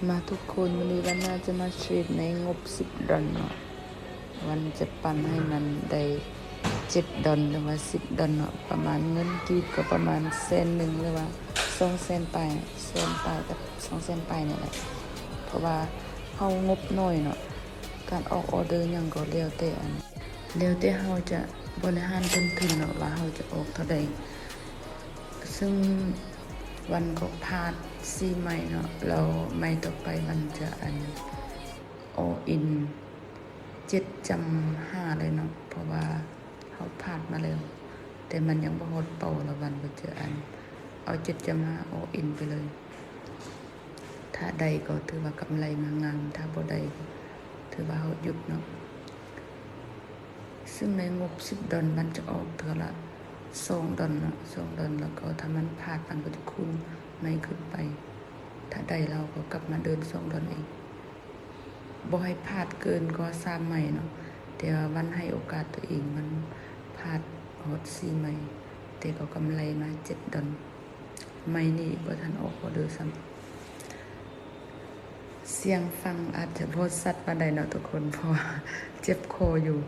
ມາທຸກຄົນ, ມື້ນີ້ວັນໜ້າຈະມາເທຣດໃນງົບສິບດອນເນາະ. ວັນຈະປັ່ນໃຫ້ມັນໄດ້ເຈັດດອນ ຫຼືວ່າສິບດອນເນາະ, ປະມານເງິນກີບກໍປະມານແສນໜຶ່ງ ຫຼືວ່າສອງແສນປາຍ, ແສນປາຍກັບສອງແສນປາຍນີ້ແຫຼະ. ເພາະວ່າເຮົາງົບໜ້ອຍເນາະ, ການອອກອໍເດີຫຍັງກໍແລ້ວແຕ່ອັນ ແລ້ວແຕ່ເຮົາຈະບໍລິຫານຕົ້ນທຶນເນາະ ວ່າເຮົາຈະອອກເທົ່າໃດ. ຊຶ່ງວັນກໍພາດສີ່ໄມ້ເນາະ, ແລ້ວໄມ້ຕໍ່ໄປວັນຈະອັນ all in ເຈັດຈ້ຳຫ້າເລີຍເນາະ, ເພາະວ່າເຮົາພາດມາແລ້ວ ແຕ່ມັນຍັງບໍ່ຮອດເປົ້າ ແລ້ວວັນກໍຈະອັນ ເອົາເຈັດຈ້ຳຫ້າ all in ໄປເລີຍ. ຖ້າໄດ້ກໍຖືວ່າກຳໄລມາງາມ, ຖ້າບໍ່ໄດ້ກໍຖືວ່າເຮົາຢຸດເນາະ. ຊຶ່ງໃນງົບສິບດອນ ມັນຈະອອກເທື່ອລະສອງດອນເນາະ, ສອງດອນ, ແລ້ວກໍຖ້າມັນພາດ ມັນກໍຈະຄູນໃໝ່ຂຶ້ນໄປ. ຖ້າໄດ້ ເຮົາກໍກັບມາເດີນສອງດອນອີກ. ບໍ່ໃຫ້ພາດເກີນກວ່າສາມໄມ້ເນາະ, ແຕ່ວ່າວັນໃຫ້ໂອກາດຕົວເອງ, ມັນພາດຮອດສີ່ໄມ້ ແຕ່ກໍກຳໄລມາເຈັດດອນ. ໄມ້ນີ້ບໍ່ທັນອອກອໍເດີຊ້ຳ. ສຽງຟັງອາດຈະບໍ່ຊັດປານໃດເນາະທຸກຄົນ, ເພາະວ່າເຈັບຄໍຢູ່.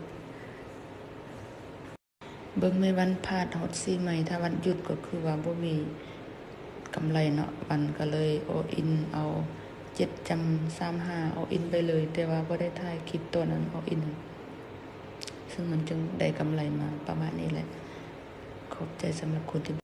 ເບິ່ງແມ່ວັນພາດຮອດສີ່ໄມ້, ຖ້າວັນຢຸດກໍຄືວ່າບໍ່ມີກຳໄລເນາະ. ວັນກໍເລີຍ all in ເອົາເຈັດຈ້ຳສາມຫ້າ all in ໄປເລີຍ, ແຕ່ວ່າບໍ່ໄດ້ຖ່າຍຄລິບຕອນນັ້ນ all in ຫັ້ນ, ຊຶ່ງມັນຈຶ່ງໄດ້ກຳໄລມາປະມານນີ້ແຫຼະ. ຂອບໃຈສຳລັບຄົນທີ່